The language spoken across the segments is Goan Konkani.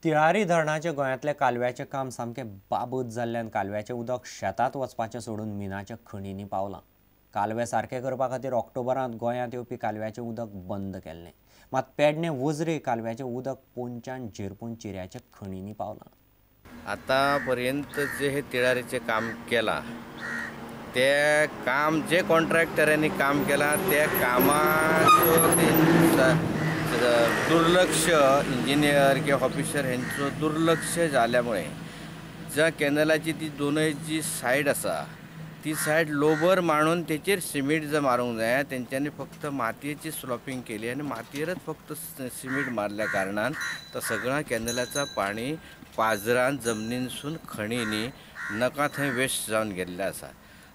तिळारी धरणाचे गोंयांतल्या कालव्याचें काम सामकें बाबत जाल्ल्यान कालव्याचें उदक शेतांत वचपाचें सोडून मिनाच्या खणींनी पावलां. कालवे सारके करपा खातीर ऑक्टोबरांत गोंयांत येवपी कालव्याचें उदक बंद केल्लें. मात पेडणे वजरे कालव्याचें उदक पोंच्यान झिरपून चिऱ्याच्या खणींनी पावलां. आतापर्यंत जे हे तिळारीचें काम केलां ते काम जे कॉन्ट्रॅक्टरांनी काम केलां त्या कामाचो दुर्लक्ष इंजिनियर किंवा ऑफिसर हेंचो दुर्लक्ष जाल्यामुळे ज्या कॅनलाची ती दोनय जी सायड आसा ती सायड लोबर मांडून तेचेर सिमेंट जर मारूंक जाय तेंच्यांनी फक्त मातयेची स्लॉपिंग केली आनी मातयेरच फक्त सिमेंट मारल्या कारणान तो सगळ्या कॅनलाचा पाणी पाजरान जमनीनसून खणींनी नका थंय वेस्ट जावन गेल्लें आसा.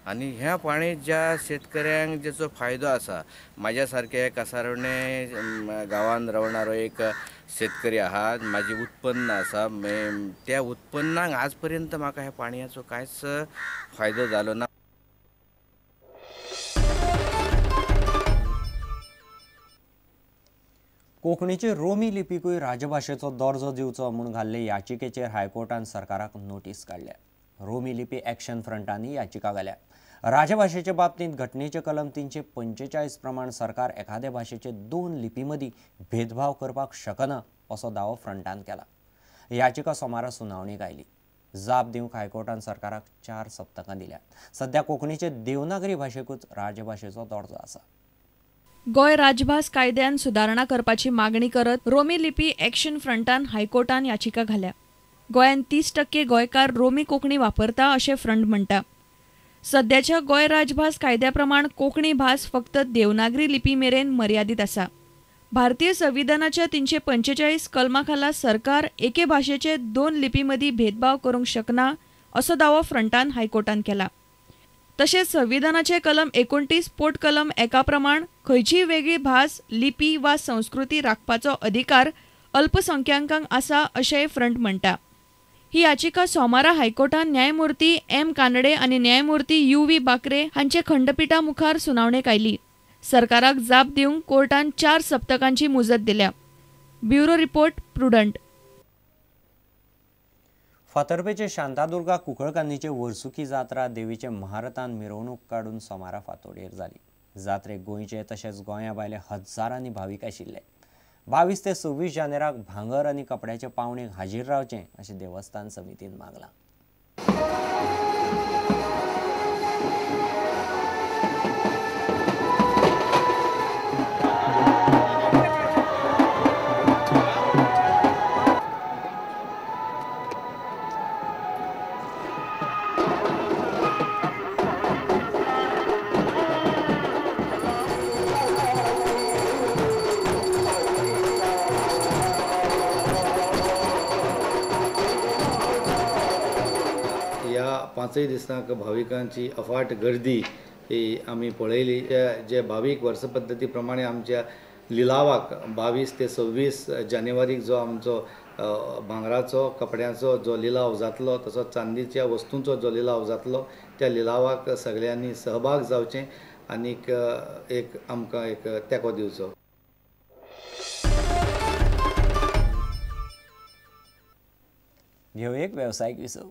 आनी ह्या पाणी ज्या शेतकऱ्यांक जेचो फायदो आसा, म्हाज्या सारके कासारवणे गांवांत रावणारो एक शेतकरी आहा, म्हाजें उत्पन्न आसा, त्या उत्पन्नाक आज पर्यंत म्हाका ह्या पाणयाचो कांयच फायदो जालो ना. कोंकणीचे रोमी लिपीकूय राजभाशेचो दर्जो दिवचो म्हूण घाल्ले याचिकेचेर हायकोर्टान सरकाराक नोटीस काडल्या. रोमी लिपी एक्शन फ्रंटांनी याचिका घाल्या. राजभाशेचे बाबतींत घटनेचे कलम 345 प्रमाण सरकार एखादे भाशेचे दोन लिपी मदीं भेदभाव करपाक शकना असो दावो फ्रंटान केला. याचिका सोमारा सुनावणीक आयली. जाप दिवंक हायकोर्टान सरकाराक 4 सप्तकां दिल्या. सध्या कोंकणीचे देवनागरी भाशेकूच राजभाशेचो दर्जो आसा. गोंय राजभास कायद्यान सुदारणा करपाची मागणी करत रोमी लिपी एक्शन फ्रंटान हायकोर्टान याचिका घाल्या. गोंयांत 30% गोंयकार रोमी कोंकणी वापरता अशें फ्रंट म्हणटा. सद्याच्या गोंय राजभास कायद्या प्रमाण कोंकणी भास फक्त देवनागरी लिपी मेरेन मर्यादीत आसा. भारतीय संविधानाच्या 345 कलमा खाला सरकार एके भाशेचे 2 लिपी मदीं भेदभाव करूंक शकना असो दावो फ्रंटान हायकोर्टान केला. तशेंच संविधानाचे कलम 29 पोट कलम 1 प्रमाण खंयचीय वेगळी भास, लिपी वा संस्कृती राखपाचो अधिकार अल्पसंख्याकांक आसा अशेंय फ्रंट म्हणटा. ही याचिका सोमारा हायकोर्टान न्यायमूर्ती एम कानडे आनी न्यायमूर्ती you V Bakre हांचे खंडपिठा मुखार सुनावणेक आयली. सरकाराक जाप दिवंक कोर्टान 4 सप्तकांची मुजत दिल्या. Bureau report, Prudent. फातर्पेचे शांतादुर्गा कुंकळकान्नीचे वर्सुकी जात्रा देवीचे महारथान मिरवणूक काडून सोमारा फांतोडेर जाली. जात्रेक गोंयचे तशेंच गोंया भायले हजारांनी भावीक आशिल्ले. 22 ते 26 जानेराक भांगर आनी कपड्याचे पावणेक हाजीर रावचें अशें देवस्थान समितीन मागलां. पांचय दिसांक भाविकांची अफाट गर्दी ही आमी पळयली. जे भावीक वर्स पद्दती प्रमाणे आमच्या लिलावाक 22 ते 26 जानेवारीक जो आमचो भांगराचो कपड्यांचो जो लिलाव जातलो, तसोच चांदीच्या वस्तूंचो जो लिलाव जातलो, त्या लिलावाक सगळ्यांनी सहभाग जावचें आनीक एक आमकां एक तेंको दिवचो. घेवं एक वेवसायीक विसव.